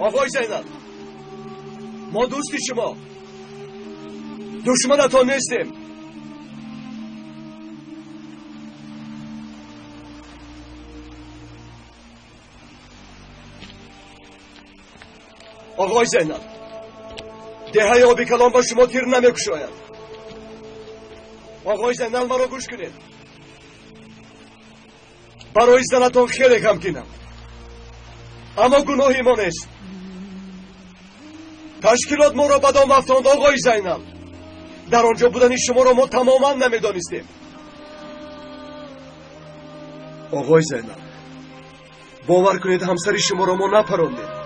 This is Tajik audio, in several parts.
آقای زینب، ما دوستی شما، دشمنتان نیستیم. آقای زینب، دهه آبی کلام با شما تیر نمیکشاید. آقای زینب، مرا گوش کنید. برای زنتان خیلی غمگینم، اما گناهی ما نیست. تشکیلات ما را به دام افتاند آقای زینب. در آنجا بودن شما را ما تماما نمیدانستیم. آقای زینب، باور کنید همسر شما را ما نپراندیم.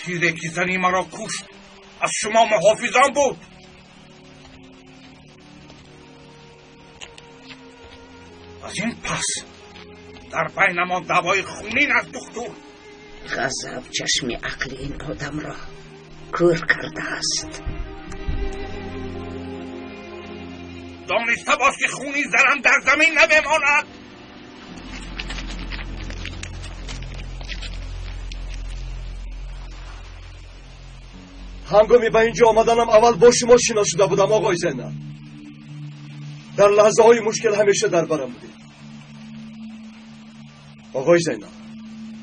تیره که زنی مرا کشت از شما محافظان بود. از این پس در بین ما دوای خونین از دکتر. غضب چشم عقل این آدم را کور کرده است. دانسته باش که خونی زنم در زمین نبماند. هنگامی به اینجا آمدنم اول با شما شنا شده بودم آقای زینب. در لحظه های مشکل همیشه در برم بودید. آقای زینب،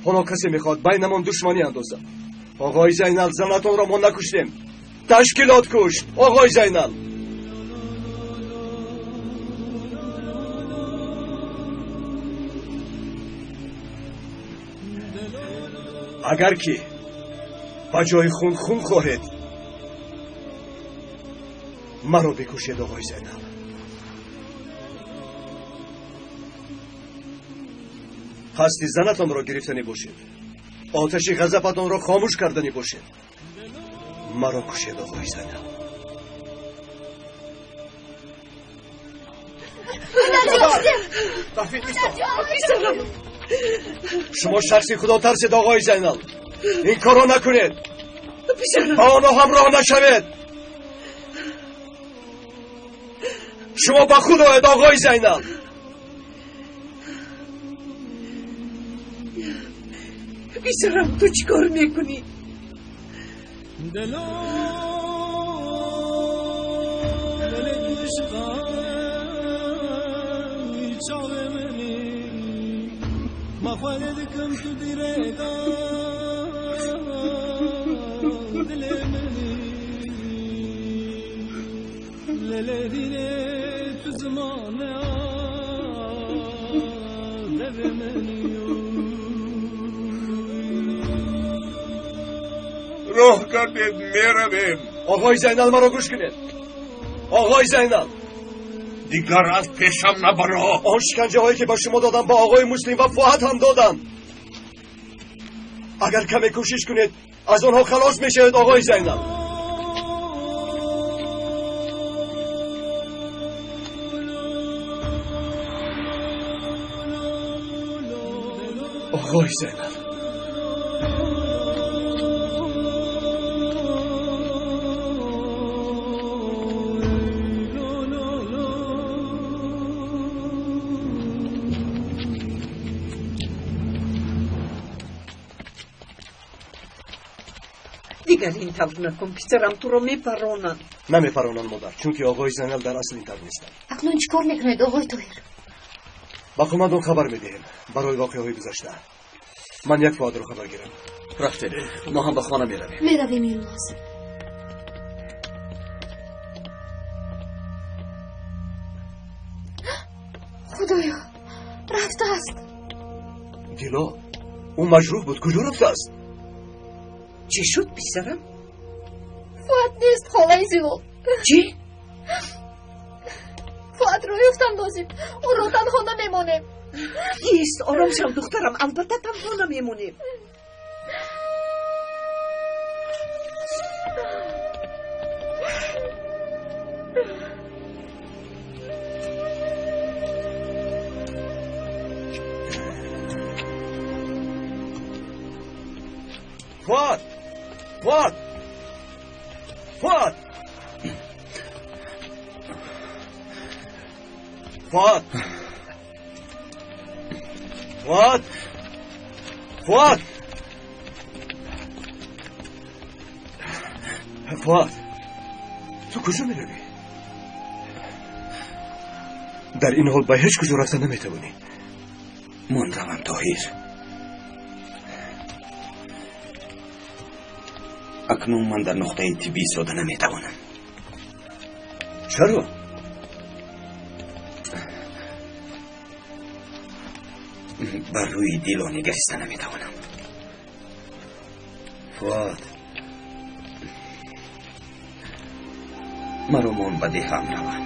حالا کسی میخواد بینمان دشمنی اندازد. آقای زینب، زنتان را ما نکشتیم، تشکیلات کشت. آقای زینب، اگر که با جای خون خون خواهید، مرا بکشید آقای زینب. قصد زنتان را گرفتنی باشید، آتش غضبتان را خاموش کردنی باشید، مرا کشید آقای زینب. شما شخصی خدا ترسید آقای زینب. این کارو نکنید. با آنها همراه نشوید. شما با خود آید آقای زینب. پسرم، تو چیکار میکنی؟ راه کردید میرویم. آقای زینل، مرا گوش کنید. آقای زینل، دیگر از پیشم نبرا. آن شکنجه هایی که با شما دادم با آقای مسلم و فؤاد هم دادم. اگر کمی کوشش کنید از آنها خلاص میشوید آقای زینل. آقای زینل، دیگر این طور نکن پسرم، تو رو میپرانند. نمیپرانند مادر، چون که آقای زینل در اصل این طور نیستند. اکنون چیکار میکنید آقای طاهر؟ با کماندون خبر میدهیم برای واقعه های گذشته. من یک فؤاد رو خبر گیرم. رفته، ما هم به خانه میرویم. میرویم یلماز. خدایا، رفته است. دیلا، او مجروح بود، کجا رفته است؟ چی شد پسرم؟ فؤاد نیست خاله زیلو. چی؟ فؤاد رو یافتن لازم، او رو تنها نمیمانیم. نیست، آرام شو دخترم، البته تنها نمیمونیم. Фуад! Фуад! Фуад! Фуад! Фуад! Фуад! Фуад! Ту куҷо меравӣ? Дар ин ҳол ба ҳеҷ куҷо рафта наметавонӣ. Ман равам, Тоҳир. Акнун ман дар нуқтаи тиббӣ истода наметавонам. Чаро? Бар рӯи Дило нигариста наметавонам. Фуад, маро мон ба деҳам равам.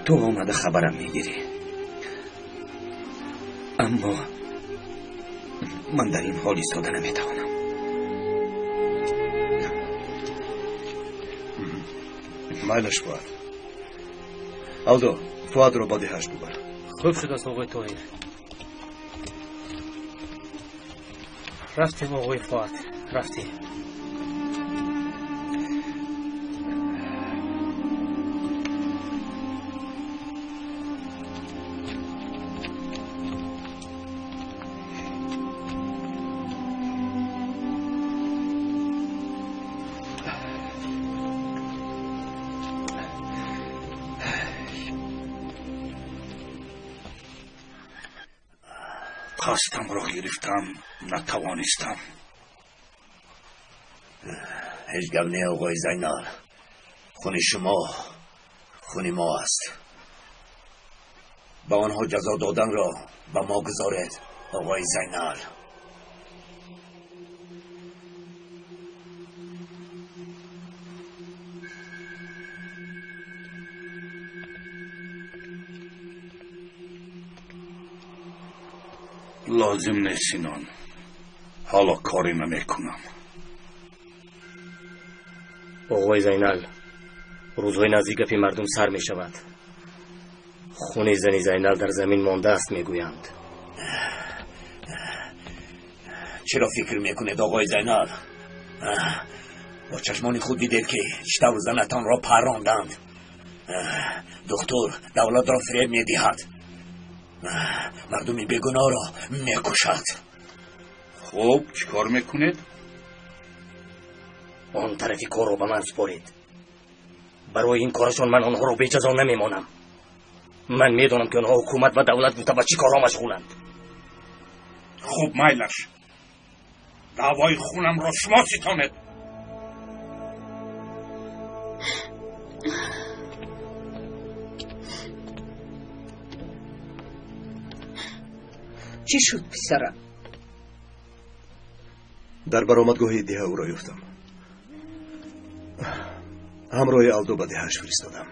Ту омада хабарам мегирӣ. Аммо ман дар ин ҳол истода наметавонам. Майлаш, Фуад. Алдо, Фуадро ба деҳаш бубар. Хуб шудааст, оғои Тоҳир. Рафтем, оғои Фуад, рафтем. Қасдамро гирифтам, натавонистам. Ҳеҷ гап не, оғои Зайнал. Хуни шумо хуни мо аст. Ба онҳо ҷазо доданро ба мо гузоред, оғои Зайнал. Лозим нест, Синон. Ҳоло корӣ намекунам. Оғои Зайнал, рӯзҳои наздик гапи мардум сар мешавад. Хуни зани Зайнал дар замин мондааст, мегӯянд. Чаро фикр мекунед, оғои Зайнал? Бо чашмони худ дидед, ки чӣ тавр занатонро парронданд. Духтур давлатро фиреб медиҳад. Мардуми бегуноҳро мекушад. Хуб, чӣ кор мекунед? Он тарафи корро ба ман супоред. Барои ин корашон ман онҳоро беҷазо намемонам. Ман медонам, ки онҳо ҳукумат ва давлат буда ба чӣ корҳо машғуланд. Хуб, майлаш. Даъвои хунамро шумо ситонед. Чӣ шуд, писарам? Дар баромадгоҳи деҳа ӯро ёфтам. Ҳамроҳи Алдо ба деҳааш фиристодам.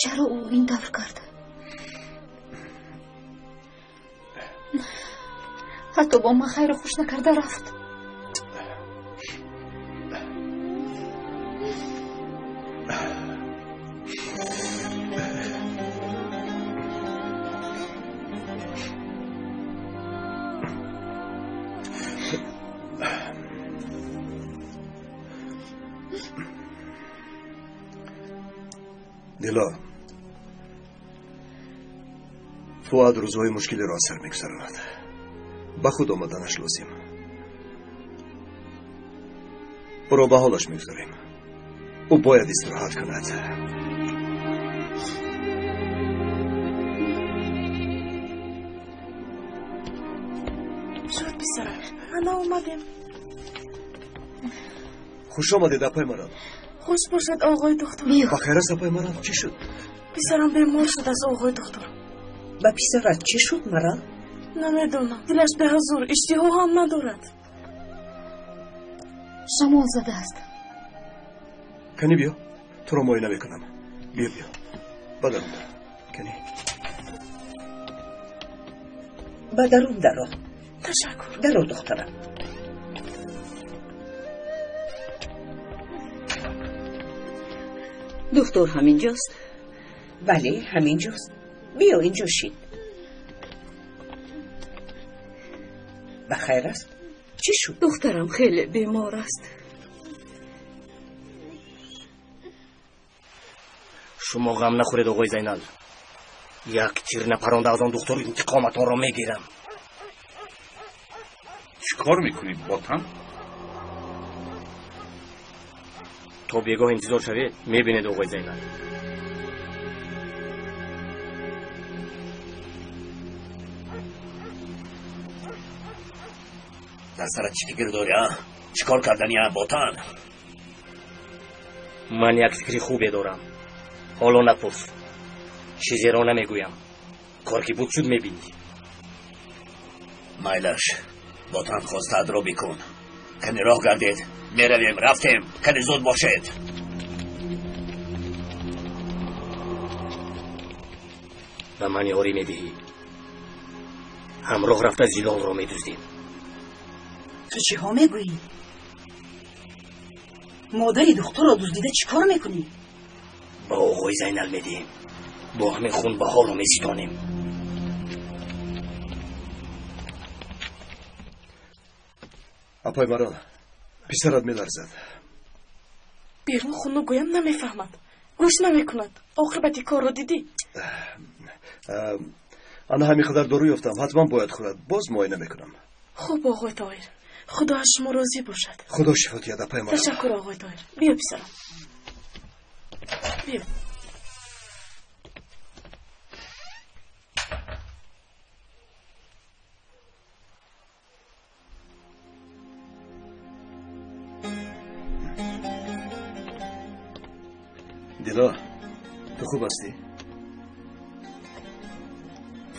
Чаро ӯ ин тавр кард? Ҳатто бо ман хайру хуш накарда рафт. Дило, Фуад рӯзҳои мушкилиро аз сар мегузаронад. Ба худ омаданаш лозим. Ӯро ба ҳолаш мегузорем. Ӯ бояд истироҳат кунад. Шуд, писарам, ана омадем. Хуш омадед, апай Марал. Хуш бошад, оғои духтур. Ба хайр аст, апай Марал, чӣ шуд? Писарам бемор шудааст, оғои духтур. Ба писарат чӣ шуд, Марал? Намедонам. Дилаш беҳузур, иштиҳо ҳам надорад. Шамол задааст. Кани биё, туро муоина мекунам. Биё, биё. Ба дарун даро. Кани. Ба дарун даро. Ташаккур. Даро, духтарам. Духтур ҳаминҷост? Бале, ҳаминҷост. Биё инҷо шин. Ба хайр аст? Чӣ шуд? Духтарам хеле бемор аст. Шумо ғам нахӯред, оғои Зайнал. Як тир напаронда аз он духтур интиқоматонро мегирам. Чӣ кор мекунӣ, Ботан? То бегоҳ интизор шавед, мебинед, оғои Зайнал. Дар сарат чӣ фикр дорӣ, а? Чӣ кор кардани, а, Ботан? Ман як фикри хубе дорам. Ҳоло напурс, чизеро намегӯям. Кор ки буд шуд, мебинӣ. Майлаш, Ботан, хостаатро бикун. Кани, роҳ гардед, меравем. Рафтем, кани, зуд бошед. Ба ман ёрӣ медиҳӣ? Ҳамроҳ рафта Зилолро медуздем. Ту чиҳо мегӯӣ? Модари духтурро дуздида чӣ кор мекунӣ? Ба оғои Зайнал медиҳем. Бо ҳамин хунбаҳоро меситонем. Апай Марал, писарат меларзад. Берун хунук гӯям, намефаҳмад, гӯш намекунад. Оқибати корро дидӣ. Ана ҳамин қадар дору ёфтам, ҳатман бояд хӯрад. Боз муоина мекунам. Хуб, оғои Тоҳир, Худо аз шумо розӣ бошад. Худо шифо диҳад, апай Марал. Ташаккур, оғои Тоҳир. Биё, писарам, биё. Дило, ту хуб ҳастӣ?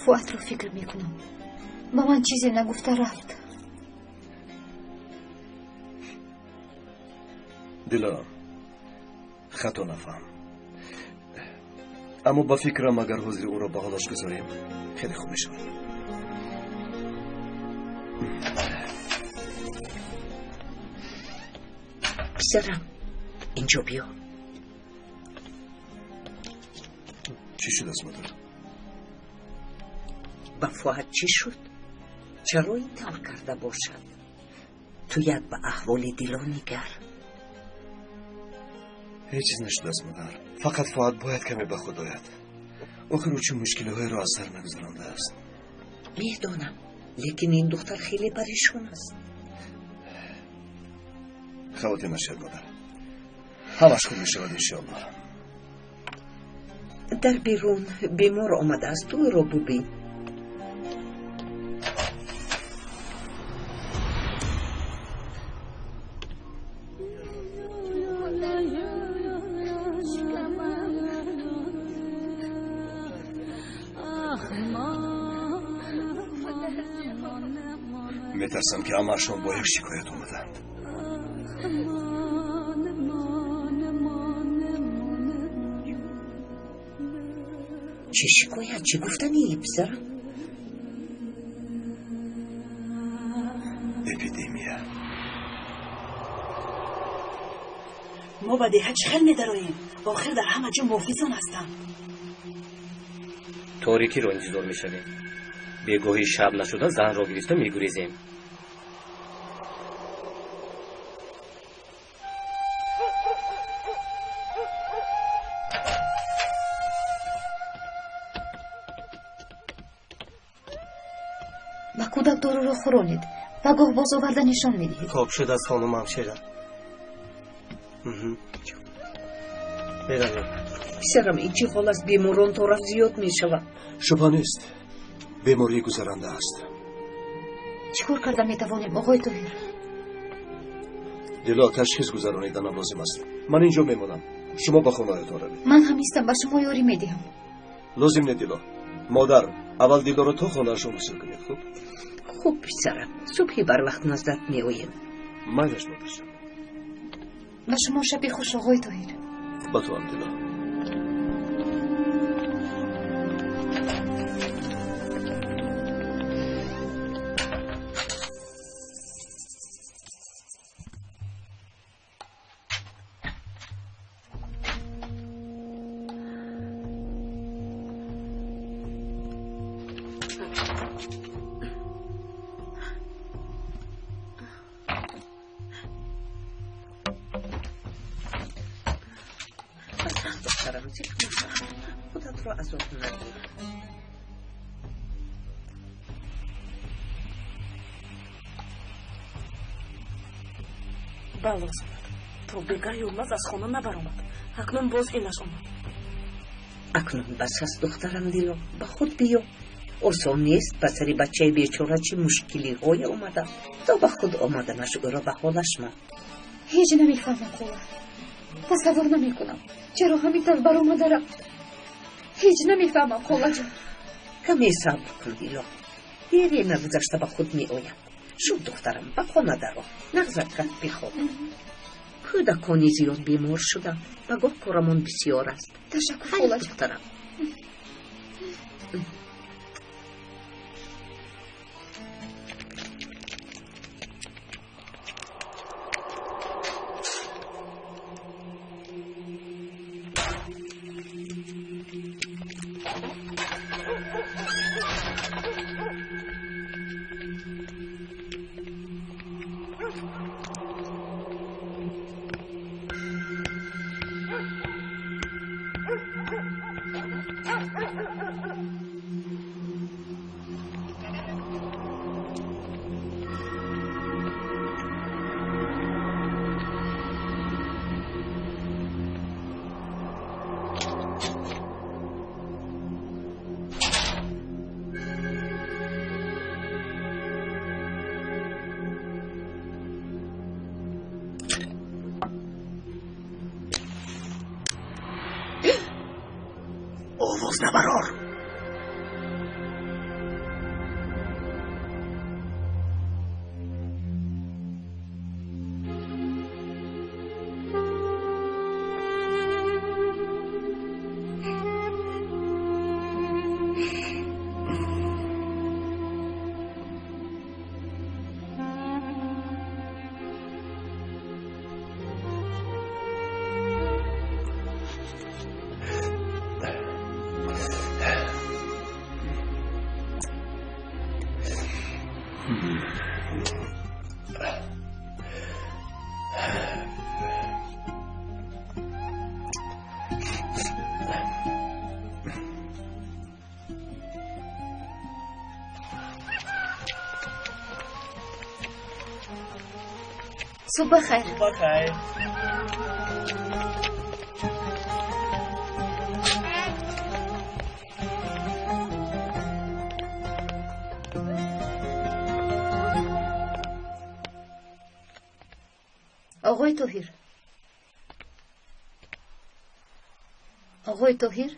Фуатро фикр мекунам. Ба ман чизе нагуфта рафт. Дило, хато нафаҳм, аммо ба фикрам, агар ҳозири ӯро ба ҳолаш гузорем, хеле хуб мешавад. Писарам, инҷо биё. Чӣ шудааст, модар? Ба Фуат чӣ шуд? Чаро ин тавр карда бошад? Ту як ба аҳволи Дило нигар. Ҳеҷ чиз нашудааст, модар. Фақат Фуат бояд каме ба худ ояд. Охир ӯ чӣ мушкилиҳоеро аз сар нагузарондааст. Медонам, лекин ин духтар хеле парешон аст. Хавотир нашавед, модар, ҳамаш хуб мешавад, иншоаллоҳ. Дар берун бемор омадааст, ту ӯро бубин. Метарсам, ки ҳамаашон бо як шикоят омаданд. Чӣ шикоят? Чӣ гуфтании, писарам? Эпидемия. Мо ба деҳа чӣ хел медароем? Охир дар ҳама ҷо муҳофизон ҳастанд. Торикиро интизор мешавем. Бегоҳи шаб нашуда занро гирифта мегурезем. Ба кӯдак доруро хӯронед ва гоҳ боз оварда нишон медиҳед. Хоб шуд аз хонум ҳамшира. Меравем. Писарам, ин чӣ ҳол аст? Беморон торафт зиёд мешавад. Шубҳа нест, беморӣ гузаранда аст. Чӣ кор карда метавонем, оғои Тоҳир? Дило, ташхис гузарониданам лозим аст. Ман инҷо мемонам, шумо ба хонаятон равед. Ман ҳам истам, ба шумо ёрӣ медиҳам. Лозим не, Дило. Модар, аввал Дилоро то хонаашон гусел кунед, хуб? Хуб, писарам, субҳи барвақт наздат меоем. Майлаш, модарҷон. Ба шумо шаби хуш, оғои Тоҳир. Ба ту ҳам, Дило. Балоз омад. То бегаҳ Юлназ аз хона набаромад. Акнун боз инаш омад. Акнун бас аст, духтарам Дило, ба худ биё. Осон нест, ба сари бачаи бечора чӣ мушкилиҳое омада. То ба худ омаданаш ӯро ба ҳолаш мон. Ҳеҷ намефаҳмам, хола. Тасаввур намекунам. Чаро ҳамин тавр баромада рафт? Ҳеҷ намефаҳмам, холаҷон. Каме сабр кун, Дило. Дере нагузашта ба худ меояд. Шуд, духтарам, ба хона даро. Нағзакак бихоб. Кӯдакони зиёд бемор шуданд. Ба гоҳ корамон бисёр аст. Ташаккур, Хайр, холаҷон. духтарам. Овоз набарор. Субҳ бахайр. Бахайр. Оғои Тоҳир. Оғои Тоҳир.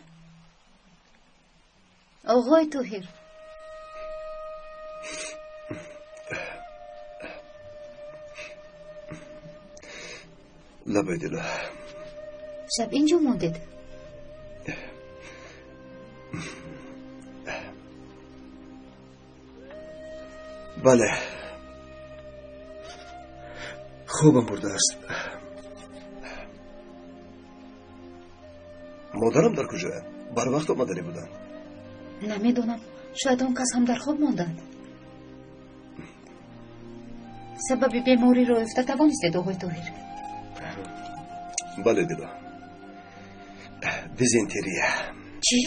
Оғои Тоҳир. Лабай, Дило. Шаб инҷо мондед? Бале. Хобам бурдааст. Модарам дар куҷояд? Барвақт омаданӣ буданд. Намедонам. Шояд он кас ҳам дар хоб монданд. Сабаби бемориро ёфта тавонистед, оғои Тоҳир? Бале, Дило. Дизентерия. Чӣ?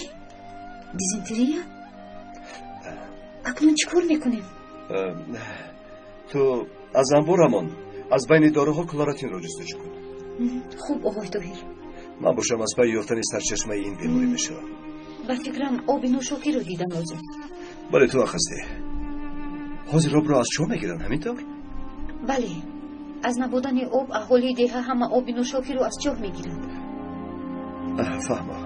Дизентерия? Акнун чӣ кор мекунем? Ту аз анборамон аз байни доруҳо клоротинро ҷустуҷӯ кун. Хуб, оғои Тоҳир. Ман бошам аз пайи ёфтани сарчашмаи ин беморӣ мешавам. Ба фикрам оби нӯшокиро дидан лозим. Бале, ту ҳақ ҳастӣ. Ҳозир обро аз чоҳ мегиранд, ҳамин тавр? Бале. Аз набудани об аҳолии деҳа ҳама оби нӯшокиро аз чоҳ мегиранд. Фаҳмо.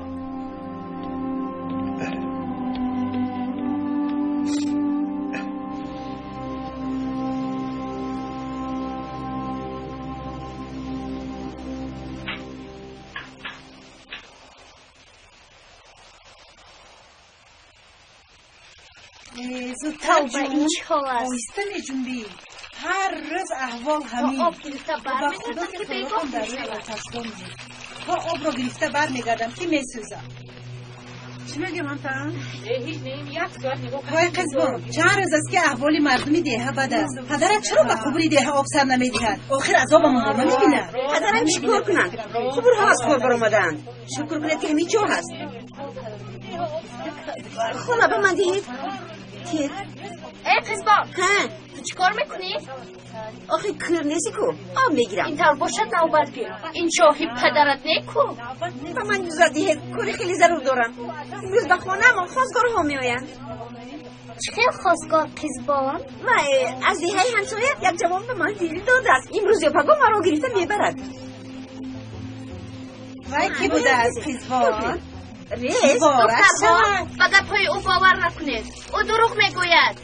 Зудтар оҳиста меҷунбӣ. Ҳар рӯз аҳвол ҳамин. Об гирифта бармегардам, ки бегоҳ дар рӯи оташдон нест. То обро гирифта бармегардам, ки месӯзам. Чӣ мегӯям, ҳамтаам? Вой қизбон, чанд рӯз аст, ки аҳволи мардуми деҳа бад аст. Падарат чаро ба қубури деҳа об сар намедиҳад? Охир азобамонро намебинад. Падарам чӣ кор кунанд? Қубурҳо аз кор баромадаанд. Шукр кунед, ки ҳамин ҷо ҳаст. Хола, ба ман диҳед. Тир. Эй қизбон, ҳа, Ту чӣ кор мекунӣ? Охи кӯр нестӣ ку, об мегирам. Ин тавр бошад навбат гир. Ин чоҳи падарат не ку? Ба ман иҷозат диҳед, кори хеле зарур дорам. Имрӯз ба хонаамон хостгорҳо меоянд. Чӣ хел хостгор, қизбон? Вай, аз деҳаи ҳамсоя як ҷавон ба ман дил додааст. Имрӯз ё пагоҳ маро гирифта мебарад. Вай, кӣ будааст, қизбон? Рез. Духтарҳо, ба гапҳои ӯ бовар накунед. Ӯ дурӯғ мегӯяд.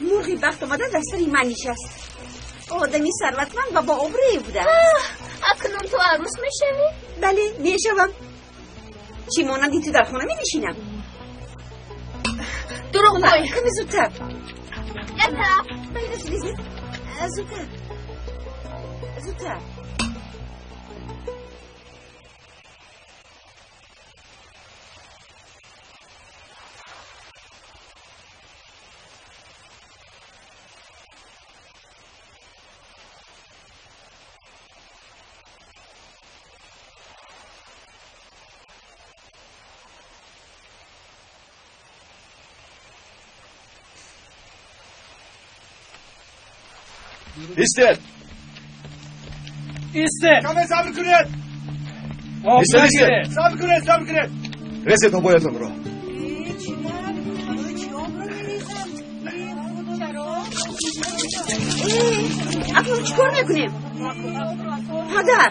Мурғи бахт омада дар сари ман нишаст. Одами сарватманд ва бо обрӯе будааст. Акнун ту арӯс мешавӣ? Бале, мешавам. Чӣ монанди ту дар хона менишинам? Дурӯғ гӯй. Каме зудтар. Як тараф. Зудтар. Зудтар. Истед! Истед! Каме сабр кунед! Истед, истед! Сабр кунед, сабр кунед! Резед обоятонро. Акнун чӣ кор мекунем? Падар!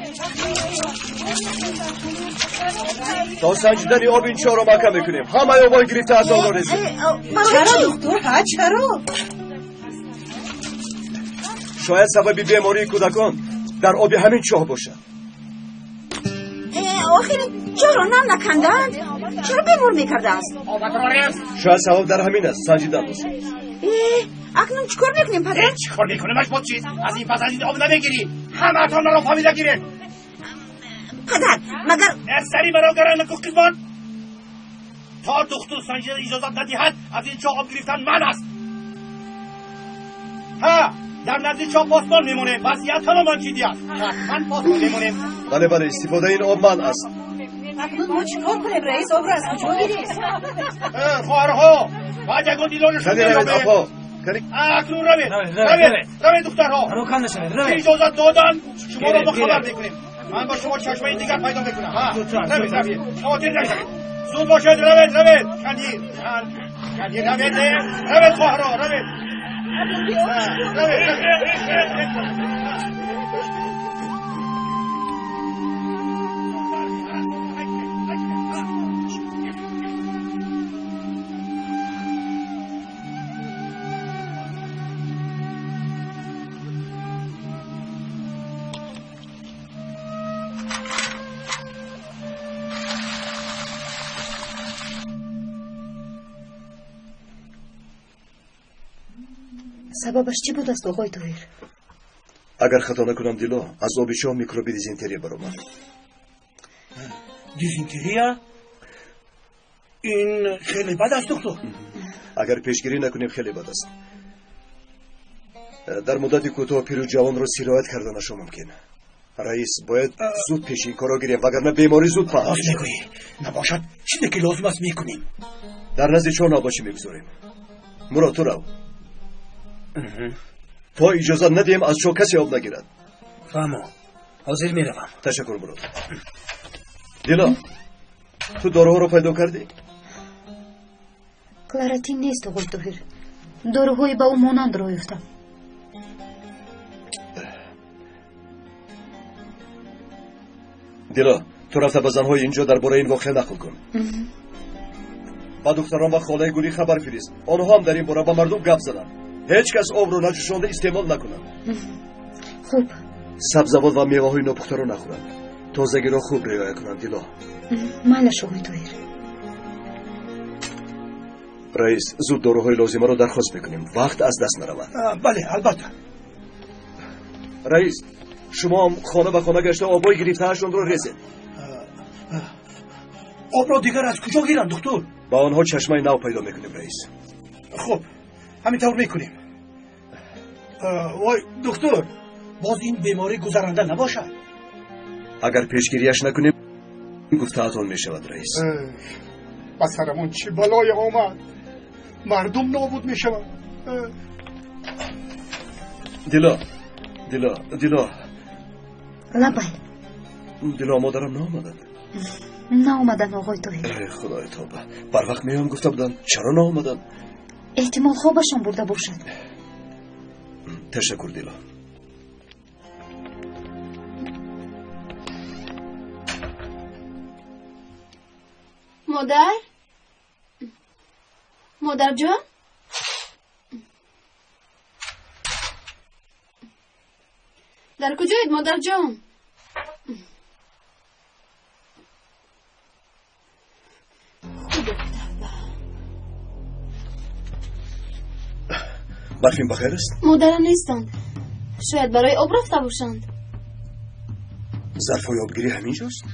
То санҷидани об ин чоҳро маҳкам мекунем. Ҳамаи обҳои гирифтаатонро резед. Чаро, духтур? Ҳа, чаро? Шояд сабаби бемории кӯдакон дар оби ҳамин чоҳ бошад. Охир чоҳро нам накандаанд? Чаро бемор мекардааст? Шояд сабаб дар ҳамин аст, санҷидан лозим. Акнун чӣ кор мекунем, падар? Чӣ кор мекунемаш бо чиз? Аз ин пас аз ин об намегирӣ. Ҳамаатон маро фаҳмида гиред. Падар, магар сари маро гаран накун, қизбон. То духтур санҷида иҷозат надиҳад, аз ин чоҳ об гирифтан манъ аст. Ҳа, дар назди чоҳ посбон мемонем. Вазъият тамоман ҷиддӣ аст. Ҳатман посбон мемонем. Бале, бале, истифодаи ин об манъ аст. Акнун мо чӣ кор кунем, раис? Обро аз куҷо гирем? Хоҳарҳо, баъд ягон дилонашон Кани равед, апо. Акнун равед, равед, равед, духтарҳо. Иҷозат додан, шуморо мо хабар мекунем. Ман ба шумо чашмаи дигар пайдо мекунам. Равед, равед, хавотир нашавед. Зуд бошед, равед, равед. Кани, кани, равед, равед, хоҳарҳо, равед. Сабабаш чӣ будааст, оғои Тоҳир? Агар хато накунам, Дило, аз оби чоҳ микроби дизентерия баромад. Дизентерия? Ин хеле бад аст, духтур. Агар пешгирӣ накунем, хеле бад аст. Дар муддати кӯтоҳ пиру ҷавонро сироят карданашон мумкин. Раис, бояд зуд пеши ин корро гирем, вагарна беморӣ зуд паҳн Рост мегӯӣ. Набошад, чизе ки лозим аст мекунем. Дар назди чоҳ навбачӣ мегузорем. Мурод, ту рав. То иҷозат надиҳем аз чоҳ касе об нагирад. Фаҳмо, ҳозир меравам. Ташаккур, Мурод. Дило, ту доруҳоро пайдо кардӣ? Кларотин нест, оғои Тоҳир. Доруҳои ба ӯ монандро ёфтам. Дило, ту рафта ба занҳои инҷо дар бораи ин воқеа нақл кун. Ба духтарон ва холаи Гулӣ хабар фирист. Онҳо ҳам дар ин бора ба мардум гап зананд. Ҳеҷ кас обро наҷӯшонда истеъмол накунад. Хуб. Сабзавот ва меваҳои нопухтаро нахӯранд. Тозагиро хуб риоя кунанд, Дило. Майлаш, оғои Тоҳир. Раис, зуд доруҳои лозимаро дархост мекунем. Вақт аз даст наравад. Бале, албатта. Раис, шумоам хона ба хона гашта обҳои гирифтаашонро резед. Обро дигар аз куҷо гирам, духтур? Ба онҳо чашмаи нав пайдо мекунем, раис. Хуб, ҳамин тавр мекунем. Вой, духтур, боз ин беморӣ гузаранда набошад? Агар пешгирияш накунем, гуфтаатон мешавад, раис. Ба сарамон чӣ балое омад? Мардум нобуд мешаванд. Дило, Дило, Дило. Лабай. Дило, модарам наомаданд. Наомаданд, оғои Тоҳир. Эй худои тавба, барвақт меоям гуфта буданд, чаро наомаданд? Эҳтимол хобашон бурда бошад. Ташаккур, Дило. Модар? Модарҷон? Дар куҷоед, модарҷон? Худо тавба. Барфин бахайр аст? Модарам нестанд. Шояд барои об рафта бошанд. Зарфҳои обгирӣ ҳамин ҷост?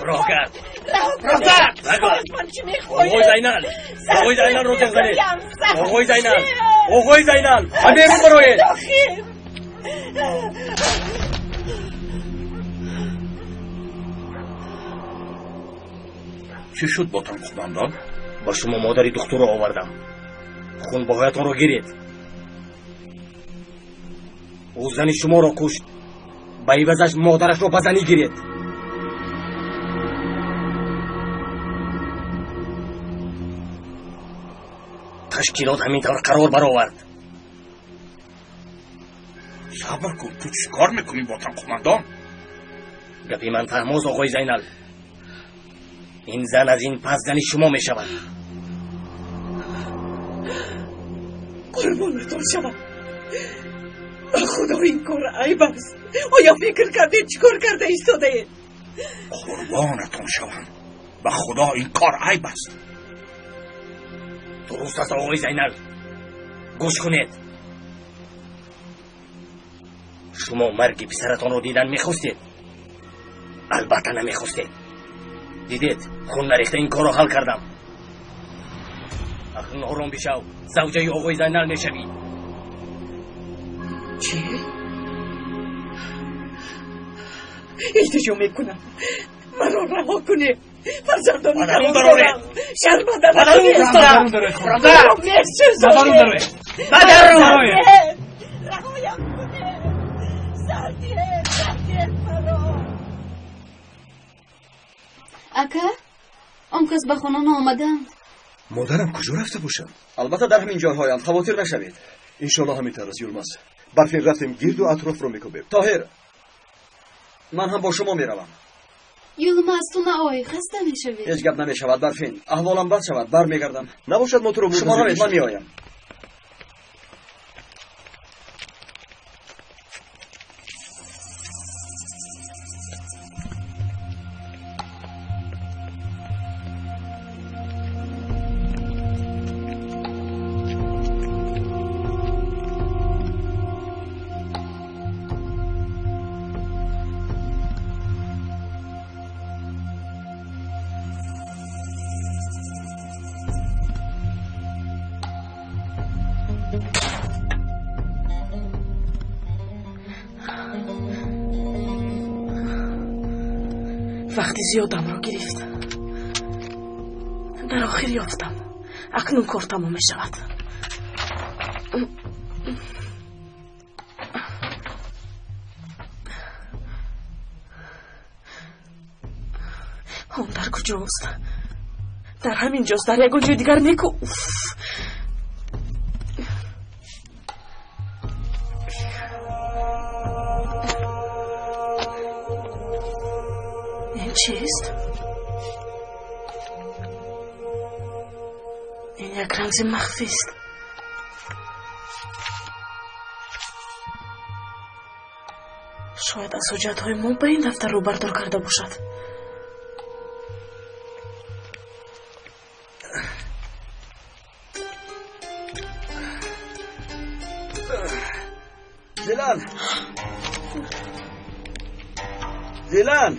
Роҳгард! Роҳгард! Оғои Зайнал! Оғои Зайнал ро зинг занед! Оғои Зайнал! Оғои Зайнал! ба берун бароед! Чӣ шуд бо тан, қумондон? Ба шумо модари духтурро овардам. Хунбоҳоятонро гиред. Ӯ зани шуморо кушт. Ба ивазаш модарашро ба занӣ гиред. Ташкилот ҳамин тавр қарор баровард. Сабр кун, ту чӣ кор мекунӣ бо тан, қумондон? Гапи ман фаҳмоз, оғои Зайнал. Ин зан аз ин пас зани шумо мешавад. Қурбонатон шавам. Ба худо ин кор айб аст. Оё фикр кардед чӣ кор карда истодаед? Қурбонатон шавам. Ба худо ин кор айб аст. Дуруст аст, оғои Зайнал. Гӯш кунед. Шумо марги писаратонро дидан мехостед? Албатта намехостед. Дидед, хун нарехта ин корро ҳал кардам. Акнун ором бишав, завҷаи оғои Зайнал мешавӣ. Чӣ? Илтиҷо мекунам, маро раҳо кунед. Фарзандони Ба дарун дароред! Шарманда Ба дарун накунед. гуфтам! Месӯзонед. Ба дарун! Раҳоям кунед. Сардиед, сардиед маро. Ака, он кас ба хона наомаданд. Модарам куҷо рафта бошанд? Албатта дар ҳамин ҷойҳоянд, хавотир нашавед. Иншоаллоҳ ҳамин тавр аст, Юлмаз. Барфин рафтем гирду атрофро мекобем. Тоҳир, ман ҳам бо шумо меравам. Юлмаз, ту наой, хаста мешавӣ. Ҳеҷ гап намешавад, Барфин. Аҳволам бад шавад, бармегардам. Набошад мо туро Шумо равед, ман меоям. Вақти зиёдамро гирифт. Дар охир ёфтам. Акнун кор тамом мешавад. Он дар куҷост? Дар ҳамин ҷост, дар ягон ҷои дигар неку. Уф! Ин чист? Ин як рамзи махфист. Шояд аз ҳуҷҷатҳои мо ба ин дафтар рӯбардор карда бошад. Зилан! Зилан!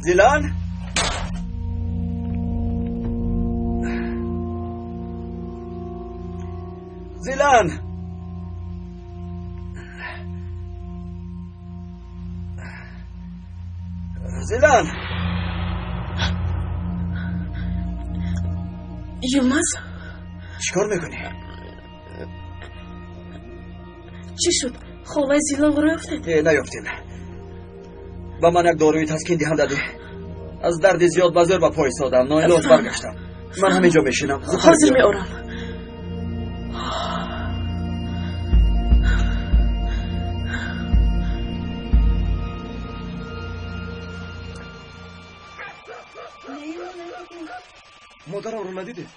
Зилан! Зилан! Зилан! Йилмаз? Чӣ кор мекунӣ? Чӣ шуд? Холаи Зилолро ёфтед? Наёфтем. Ба ман як доруи таскин диҳанда деҳ. Аз дарди зиёд ба зӯр ба по истодам, ноилоҷ баргаштам. Ман ҳамин ҷо мешинам. Ҳозир меорам. Модарамро надидед?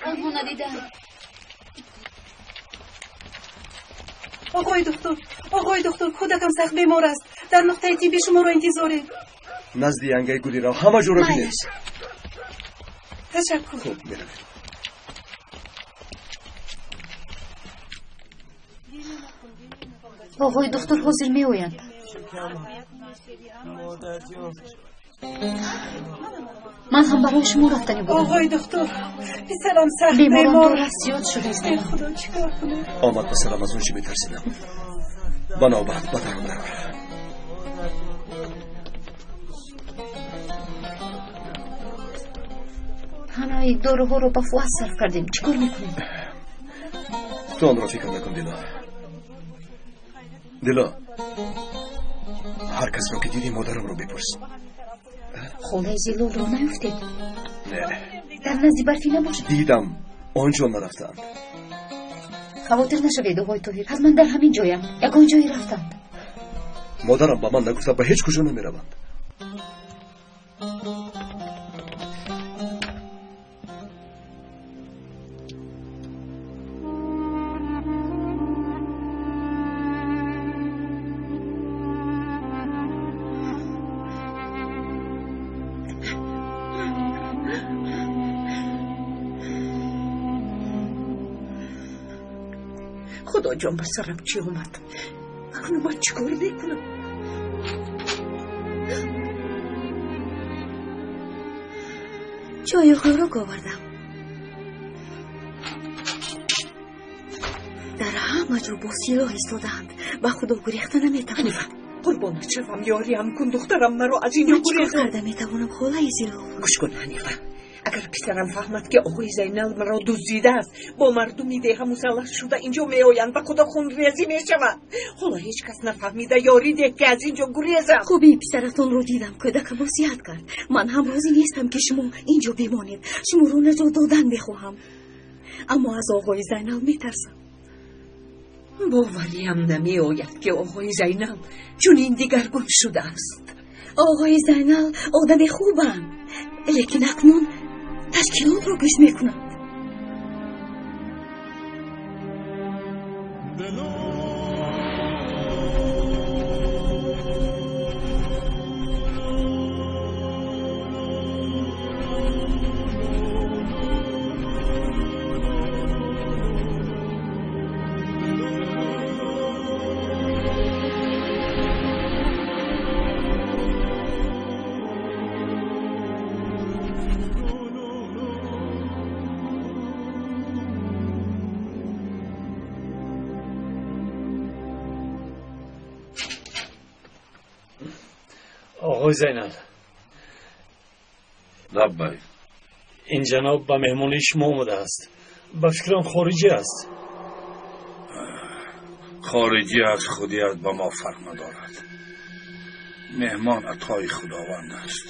Онҳо надидам. Оғои доктор, оғои доктор, кӯдакам сахт бемор аст. Дар нуқтаи тиббӣ шуморо интизорем. Назди янгаи гули рав, ҳама ҷоро бинед. Ташаккур. Хуб, меравем. Оғои доктор ҳозир меоянд. Ман ҳам барои шумо рафтанӣ будам. Оғои доктор, писарам сахт бемор. Беморон дора зиёд шудааст. Эй Худо, чӣ кор кунам? Омад писарам, аз он чӣ метарсидам. Ба навбат ба дарун дарор. Ҳамаи доруҳоро ба Фуат сарф кардем. Чӣ кор мекунем? Ту онро фикр накун, Дило. Дило, ҳар касро ки дидӣ модарамро бипурс. Холаи Зилолро наёфтед? Не. Дар назди барфӣ набошад? Дидам, он ҷо нарафтаанд. Хавотир нашавед, оғои Тоҳир, ҳатман дар ҳамин ҷоянд. Ягон ҷое рафтанд. Модарам ба ман нагуфта ба ҳеҷ куҷо намераванд. Худо ҷон, ба сарам чӣ омад? Акнун ман чӣ кор мекунам? Чою хӯрок овардам. Дар ҳама ҷо бо силоҳ истодаанд. Ба худо гурехта наметавонам. Ҳанифа, қурбонат шавам, ёриам кун, духтарам маро аз ин ҷо Ман чӣ кор гурезон. карда метавонам, холаи Зилол? Гӯш кун, Ҳанифа, агар писарам фаҳмад, ки оғои Зайнал маро дуздидааст, бо мардуми деҳа мусаллаҳ шуда инҷо меоянд, ба худо хунрезӣ мешавад. Ҳоло ҳеҷ кас нафаҳмида, ёрӣ деҳ, ки аз инҷо гурезам. Хубии писаратонро дидам, кӯдакамро сиҳат кард. Ман ҳам розӣ нестам, ки шумо инҷо бимонед. Шуморо наҷот додан мехоҳам, аммо аз оғои Зайнал метарсам. Бовариам намеояд, ки оғои Зайнал чунин дигаргун шудааст. Оғои Зайнал одами хубанд, лекин акнун ташкилотро гӯш мекунанд. Оғои Зайнал. Лаббай. Ин ҷаноб ба меҳмонии шумо омадааст. Ба фикрам хориҷӣ аст. Хориҷӣ аз худият ба мо фарқ надорад. Меҳмон атои худованд аст.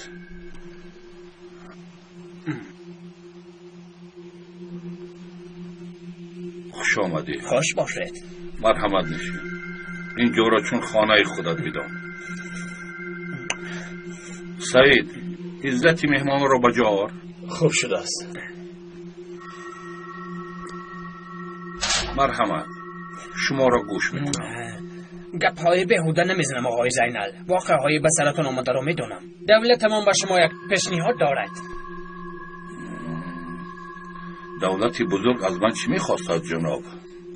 Хуш омадӣ. Хуш бошед. Марҳамат, нишин. Ин ҷоро чун хонаи худат бидон. Саид, иззати меҳмонро ба ҷо овар. Хуб шудааст. Марҳамат, шуморо гӯш мекунам. Гапҳои беҳуда намезанам, оғои Зайнал. Воқеаҳои ба саратон омадаро медонам. Давлатамон ба шумо як пешниҳод дорад. Давлати бузург аз ман чӣ мехостад, ҷаноб?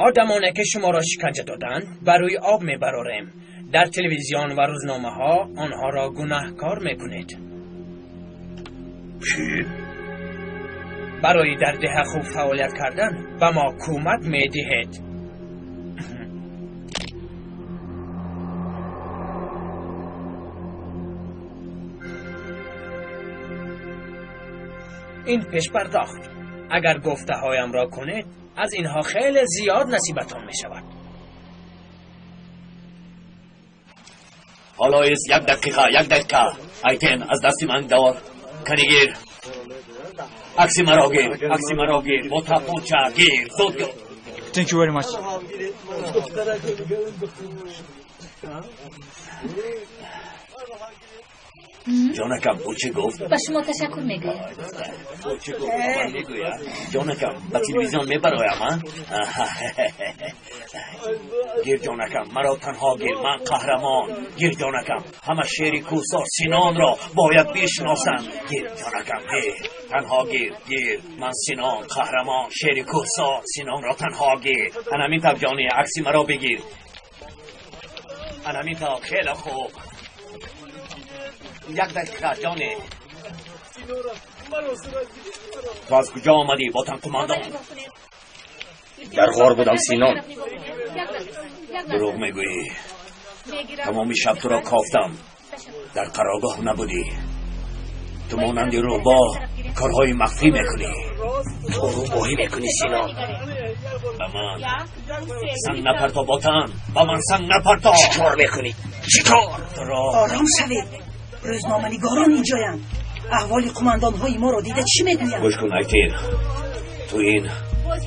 Одамоне ки шуморо шиканҷа доданд, ба рӯи об мебарорем. Дар телевизион ва рӯзномаҳо онҳоро гунаҳкор мекунед. Чӣ? Барои дар деҳа хуб фаъолият кардан ба мо кӯмак медиҳед. Ин пешпардохт. Агар гуфтаҳоямро кунед, аз инҳо хеле зиёд насибатон мешавад. Ҳоло эс як дақиқа, як дақиқа. Айтен, аз дасти ман дор. Кани гир. Акси маро гир, акси маро гир. Бо тапонча гир. Зуд гир. Thank you very much. Ҷонакам, ӯ чӣ гуфт? Ба шумо ташаккур мегӯям. Ӯ чӣ гуфт? Ба ман мегӯяд. Ҷонакам, ба телевизион мебароям, а? Гир, ҷонакам, маро танҳо гир, ман қаҳрамон. Гир, ҷонакам, ҳама шери кӯҳсор Синонро бояд бишносанд. Гир, ҷонакам, гир, танҳо гир, гир. Ман Синон, қаҳрамон, шери кӯҳсор Синонро танҳо гир. Анамин тавр, ҷони, акси маро бигир. Анамин тавр, хеле хуб. Як дақиқа, ҷоне. Ту аз куҷо омадӣ, ботан қумандон? Дар ғор будам, Синон. Дурӯғ мегӯӣ. Тамоми шаб туро кофтам. Дар қароргоҳ набудӣ. Ту монанди рӯбоҳ корҳои махфӣ мекунӣ. Ту рӯбоҳӣ мекунӣ, Синон. Ба ман санг напарто, ботан. Ба ман санг напарто. Чӣ кор мекунӣ? Чӣ кор? Ором шавед. Рӯзноманигорон инҷоянд. Аҳволи қумандонҳои моро дида чӣ мегӯянд? Гӯш кун, Айтин. Ту ин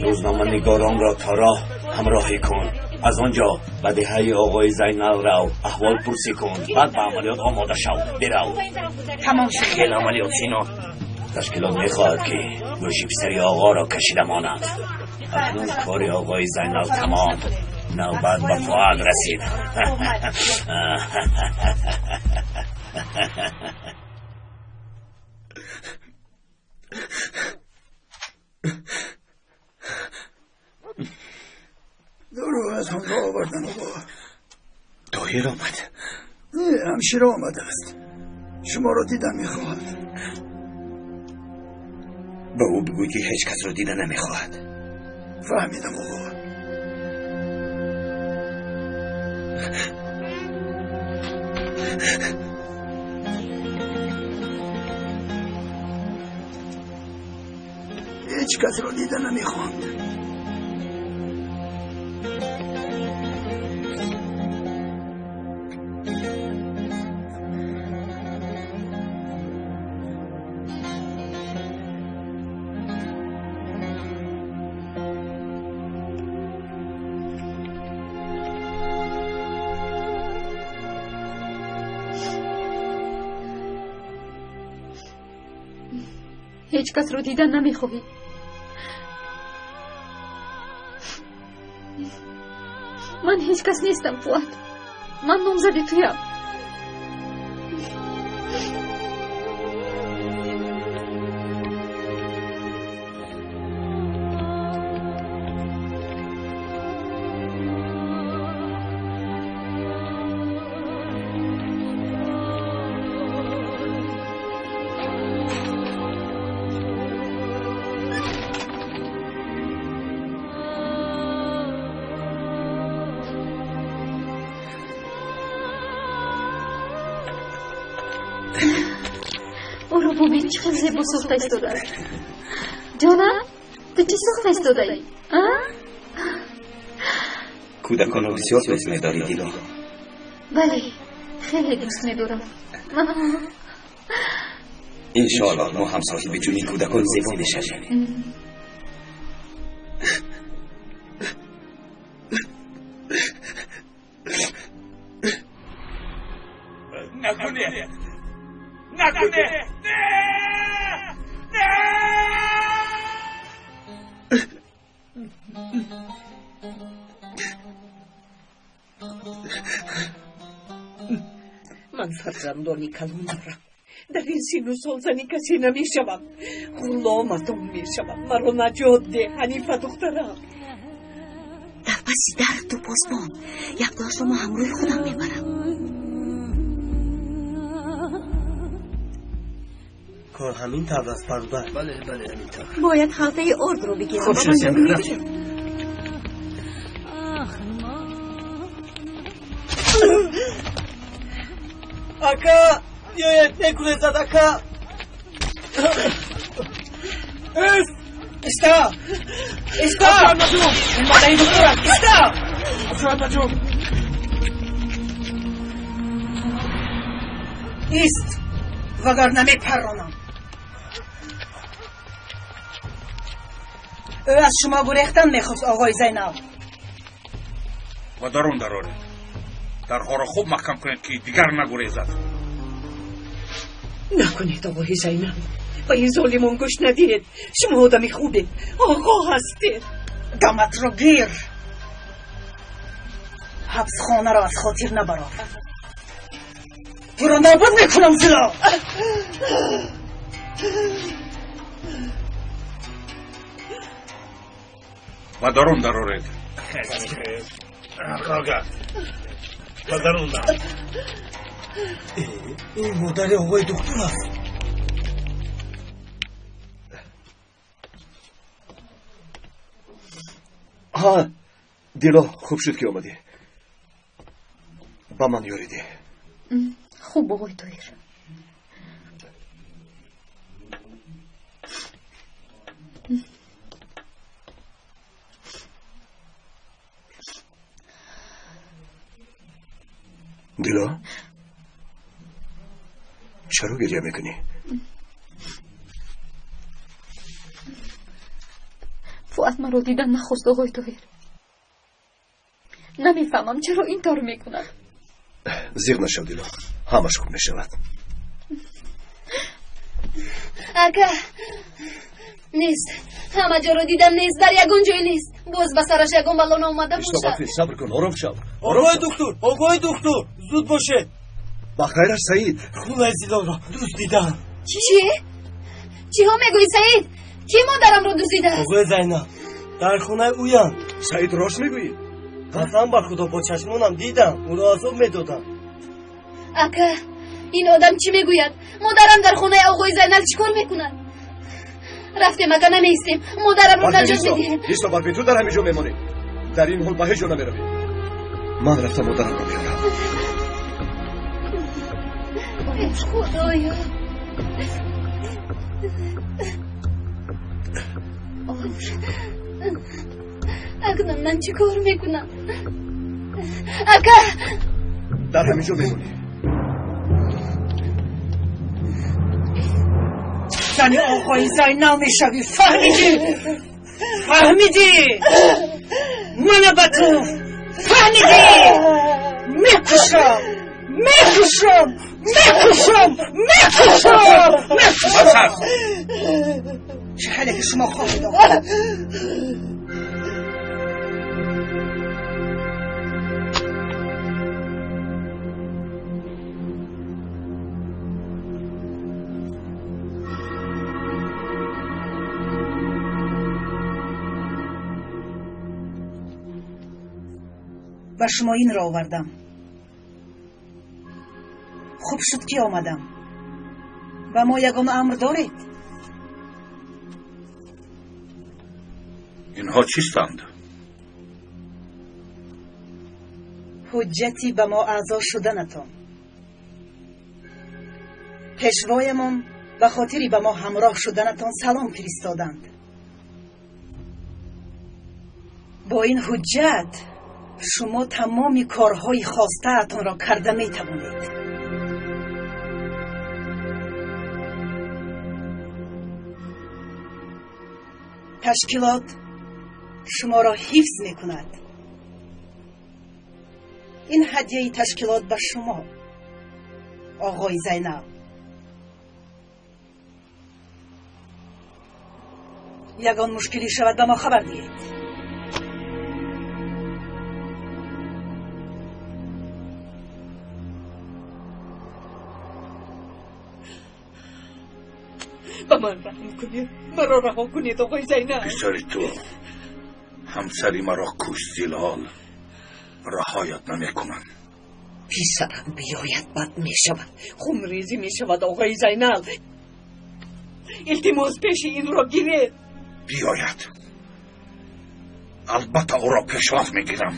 рӯзноманигоронро то роҳ ҳамроҳӣ кун. Аз он ҷо ба деҳаи оғои Зайнал рав, аҳвол пурсӣ кун. Баъд ба амалиёт омода шав. Бирав. Тамом шуд. Хел амалиёт, Синон. Ташкилот мехоҳад, ки гӯши писари оғоро кашида монад. Акнун кори оғои Зайнал тамом. Навбат ба Фуад расид. Дору аз онро овардан, оғо. Тоҳир омад. Не, ҳамшира омадааст. Шуморо дида мехоҳад. Ба ӯ бигӯ, ки ҳеҷ касро дида намехоҳад. Фаҳмидам, оғо. Ҳеҷ касро дида намехоҳанд. Ҳеҷ касро дида намехоҳӣ. Ман ҳеҷ кас нестам, Фуад. Ман номзади туям. Ӯро бубин, чӣ хел зебо сохта истодааст. Ҷонам, ту чӣ сохта истодаӣ? А? Кӯдаконро бисёр дӯст медорӣ, Дило. Бале, хеле дӯст медорам. Иншоаллоҳ, мо ҳам соҳиби чунин кӯдакони зебо мешавем. Накунед! Накунед! Не! Не! Ман фарзандони калон дорам. Дар ин сину сол зани касе намешавам. Ғуломатон мешавам. Маро наҷот деҳ, Ҳанифа духтарам. Дар паси дар ту посбон. Як плашро ман ҳамроҳи худам мебарам. Кор ҳамин тавр аст, бародар. Бале, бале, ҳамин тавр. Бояд халтаи ордро бигирам. Хуб шуд, рафтем. Ака, биёед, мегурезад, ака. Ист! Иста! Иста! Ин модари доктор аст! Иста! Ист! Вагарна мепаронам. Ӯ аз шумо гурехтан мехост, оғои Зайнал. Ба дарун дароред. Дарҳоро хуб маҳкам кунед, ки дигар нагурезад. Накунед, оғои Зайнал. Ба ин золимон гӯш надиҳед. Шумо одами хубед, оғо ҳастед. Даматро гир. Ҳабсхонаро аз хотир набарор. Туро нобуд мекунам, Зило. Ба дарун дароред. Ба дарун дар. Ин модари оғои доктор аст. Ҳа, Дило, хуб шуд, ки омадӣ. Ба ман ёрӣ деҳ. Хуб, оғои Тоҳир. Дило, чаро гиря мекунӣ? Фуат маро дидан нахост, оғои Тоҳир. Намефаҳмам, чаро ин тавр мекунад. Зиқ нашав, Дило, ҳамаш хуб мешавад. Ака, нест. Ҳама ҷоро дидам, нест. Дар ягон ҷой нест. Боз ба сараш ягон бало наомада бошад. Сабр кун, ором шав. Оғои доктор, оғои доктор, зуд бошед. Ба хайраш, Саид. Хонаи Зилоро дуздидам. Чӣ? Чиҳо мегӯӣ, Саид? Кӣ модарамро дуздидааст? Оғои Зайнаб, дар хонаи ӯянд. Саид, рост мегӯӣ? Қасам ба Худо, бо чашмонам дидам, ӯро азоб медодам. Ака, ин одам чӣ мегӯяд? Модарам дар хонаи оғои Зайнал чӣ кор мекунад? Рафтем, ака, намеистем. Модарамро наҷот медиҳем. Исто, Барфин, ту дар ҳамин ҷо мемонӣ. Дар ин ҳол ба ҳеҷ ҷо намеравӣ. Ман рафтам, модарамро меорам. Худоё! Акнун ман чӣ кор мекунам? Ака! Дар ҳамин ҷо мемонӣ. Зани оғои Зайнал мешавӣ, фаҳмидӣ? Фаҳмидӣ? Мана ба ту! Фаҳмидӣ? Мекушам! Мекушам! Мекушам! Мекушам! Мекушам! Чӣ хеле ки шумо хоҳед, оғо. Ба шумо инро овардам. Хуб шуд, ки омадам. Ба мо ягон амр доред? Инҳо чистанд? Ҳуҷҷати ба мо аъзо шуданатон. Пешвоямон ба хотири ба мо ҳамроҳ шуданатон салом фиристоданд. Бо ин ҳуҷҷат шумо тамоми корҳои хостаатонро карда метавонед. Ташкилот шуморо ҳифз мекунад. Ин ҳадияи ташкилот ба шумо, оғои Зайнал. Ягон мушкилӣ шавад, ба мо хабар диҳед. Ба ман раҳм кунед, маро раҳо кунед, оғои Зайнал. Писари ту ҳамсари маро кушт, Зилол. Раҳоят намекунам. Писарам биёяд, бад мешавад, хунрезӣ мешавад, оғои Зайнал. Илтимос, пеши инро гиред. Биёяд, албатта ӯро пешвоз мегирам.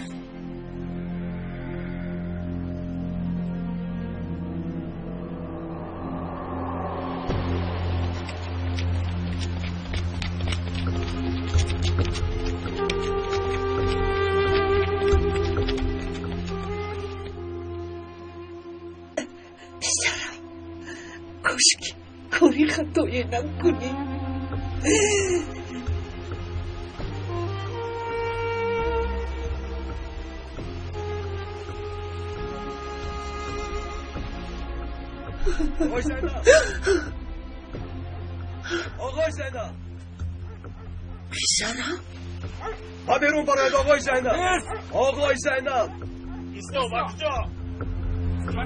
Кошки кори хатое накунӣ. آقای زینب، آقای زینب، پسرم با بیرون برای آقای زینب، آقای زینب. ایستا با کجا؟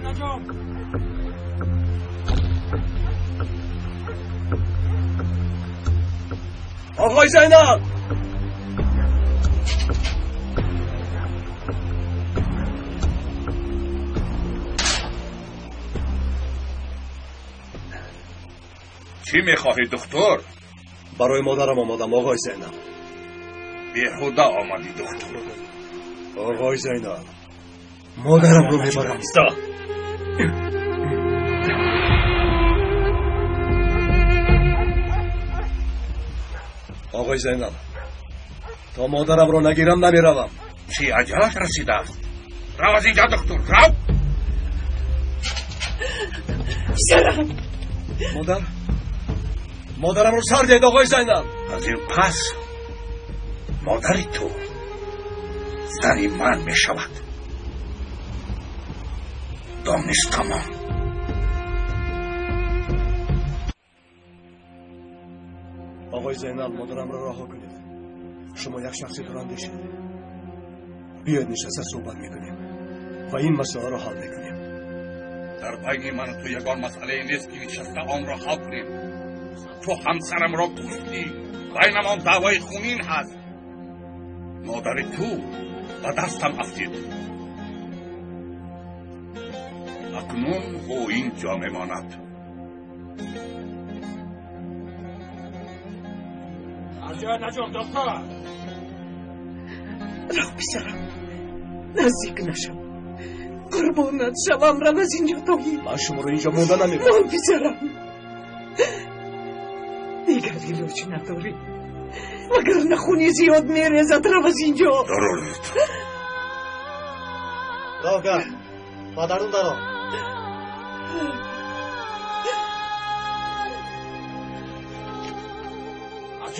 نجام. آقای زینب، چی میخواهی دکتر؟ برای مادرم آمدم آقای زینب. بیهوده آمدی دکتر. آقای زینب، مادرم رو میبرم. ایستا. آقای زینب، تا مادرم رو نگیرم نمیروم. چی عجلت رسیده است؟ رو از اینجا دکتر، رو. پسرم. مادر، مادرم رو سر دهید آقای زینب. از این پس مادر تو زن من می شود. دانش تمام. آقای زینب، مادرم را رها کنید. شما یک شخص دوراندیشید. بیاید نشسته صحبت میکنیم و این مسئله را حل میکنیم. در بین من و تو یگان مسئله نیست که نشسته آن را حل کنیم. تو همسرم را کشتی، بینمان دعوای خونین هست. مادر تو به دستم افتید. اکنون او اینجا میماند. از جای نجام دکتر. راه پسرم، نزدیک نشم. قربانت شوم، رو از اینجا تاهی. من شما رو اینجا مونده نمیبرم. من پسرم دیگر علاج نداری، وگرنه خونی زیاد میریزد. رو از اینجا. درست. راه کرد مادرون درو.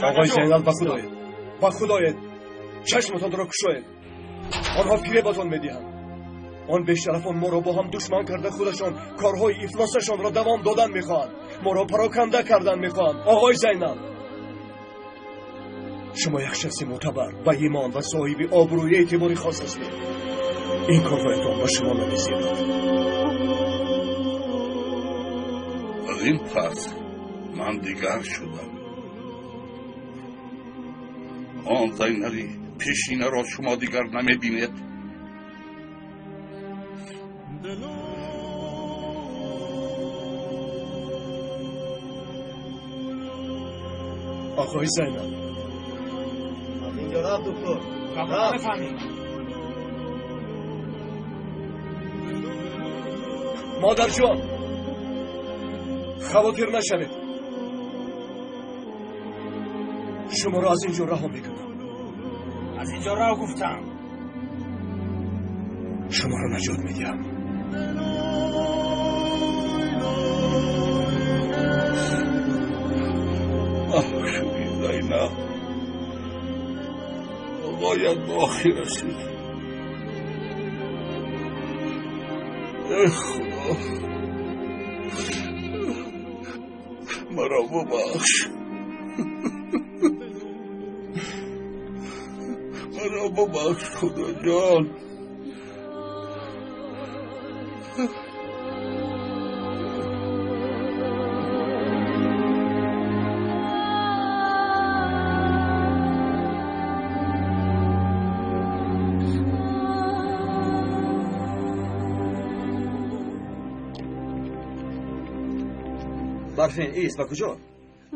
آقای زینب، به خدایت، به خدایت، چشمتان را گشایید. آنها فریبتان میدهند. آن بیشرفان ما را با هم دشمن کرده، خودشان کارهای افلاسشان را دوام دادن میخواهند. ما را پراکنده کردن میخواهند. آقای زینب، شما یک شخص معتبر با ایمان و صاحب آبروی اعتباری خاص هستید. این کارهایتان با شما نمیزیبد. از این پس من دیگر شدم. آن زینبی پیشینه را شما دیگر نمیبینید. آقای زینب، از اینجا رفت دکتر. نفهمید. مادر جان، خواطر نشوید. شما را از اینجا رها میکنم. از اینجا راه گفتم. شما را نجات میدهم. آه شدی زینب، باید به آخر رسید. ای خدا، مرا ببخش، مرا ببخش خدا جان. برفین ایست، ба куҷо?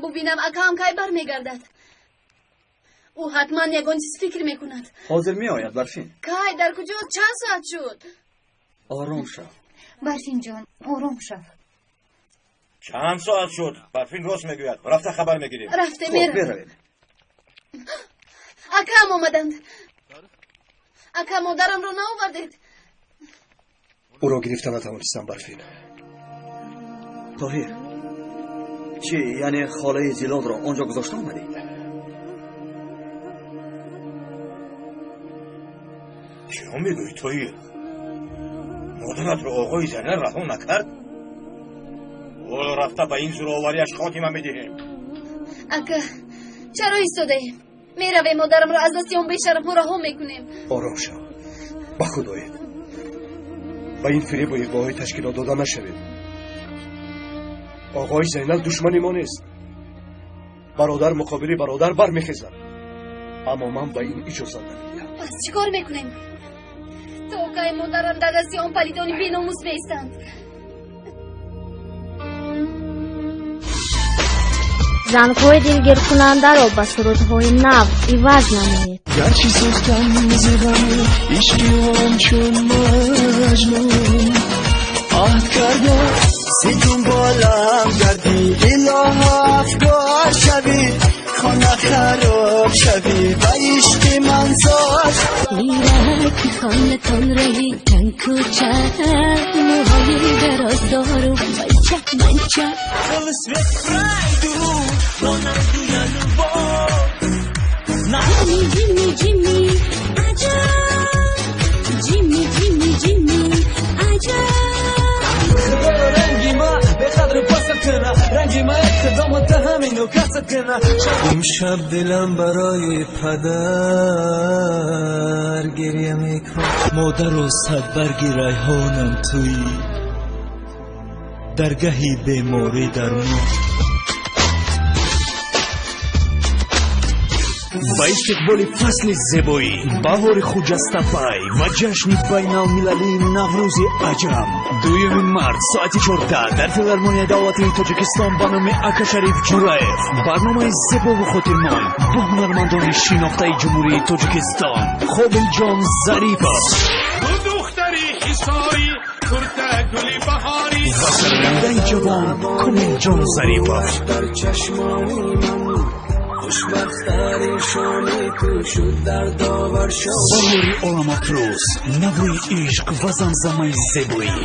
Бубинам акаам кай бармегардад. Ӯ ҳатман ягон чиз фикр мекунад. Ҳозир меояд Барфин. Кай, дар куҷо, чанд соат шуд? Ором шав. Барфин ҷон, ором шав. Чанд соат шуд? Барфин рост мегӯяд. Рафта хабар мегирем. Рафте меравем. Акаам омаданд. Ака, модарамро наовардед? Ӯро гирифта натавонистам, Барфин. Тоҳир, Чӣ, яъне холаи Зилолро он ҷо гузошта омадӣ? Чиро мегӯӣ, Тоҳир? Модаратро оғои Зайнал раҳо накард? Ҳоло рафта ба ин зӯровариаш хотима медиҳем. Ака, чаро истодаем? Меравем, модарамро аз дасти он бешарафҳо раҳо мекунем. Ором шав, ба худ оед. Ба ин фиребу иғвоҳои ташкилот дода нашавед. Оғои Зайнал душмани мо нест. Бародар муқобили бародар бармехезад, аммо ман ба ин иҷозат намедиҳам. Пас чӣ кор мекунем? То кай модарам дар дасти он палидони беномус меистанд? Зангҳои дилгиркунандаро ба сурудҳои нав иваз намоед. Гарчи сӯхтам зи ғами ишқи он чун Маҷнун, аҳд кардам зи дунболам гардӣ, илоҳо афгор шавӣ, хона хароб шавӣ, ба ишқи ман зор. Мирак хонатон раҳи чанд кӯча, мӯҳои дароз дорум, бача манча. Свет пройду, но найду я любовь. Ҷимми, Ҷимми, Ҷимми, аҷа. Ҷимми, Ҷимми, Ҷимми, аҷа. Ранги ма беқадр пасат кана, ранги ма иқтидома ҳамину касат кана. Имшаб дилам барои падар гиря мекун. Модару садбарги райҳонам туӣ, даргаҳи беморӣ дармон. Ба истиқболи фасли зебоӣ, баҳори хуҷастапай ва ҷашни байналмилалии Наврӯзи аҷам, 2 март соати 14 дар Филармонияи давлатии Тоҷикистон ба номи Акашариф Ҷураев барномаи зебову хотирмон бо ҳунармандони шинохтаи Ҷумҳурии Тоҷикистон: Қобилҷон Зарипов духтари ҳисорӣ, курта гули баҳорӣ ва сарояндаи ҷавон Комилҷон Зарипов. Дар чашмони ман хушбахттарин шоми ту шуд дар довар шом. Баҳори оламафрӯз, навои ишқ ва замзамаи зебоӣ,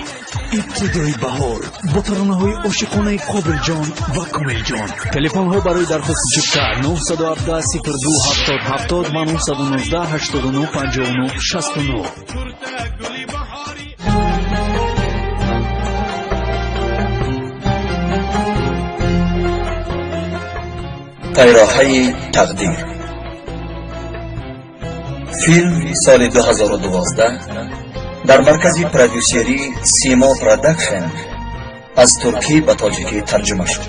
ибтидои баҳор бо таронаҳои ошиқонаи Қобилҷон ва Комилҷон. Телефонҳо барои дархости чипта 917 02 70 70 ва 919 89 59 69. Пайроҳаи тақдир. Филм соли 2012 дар маркази продюсерии Симо Продакшн аз туркӣ ба тоҷикӣ тарҷума шуд.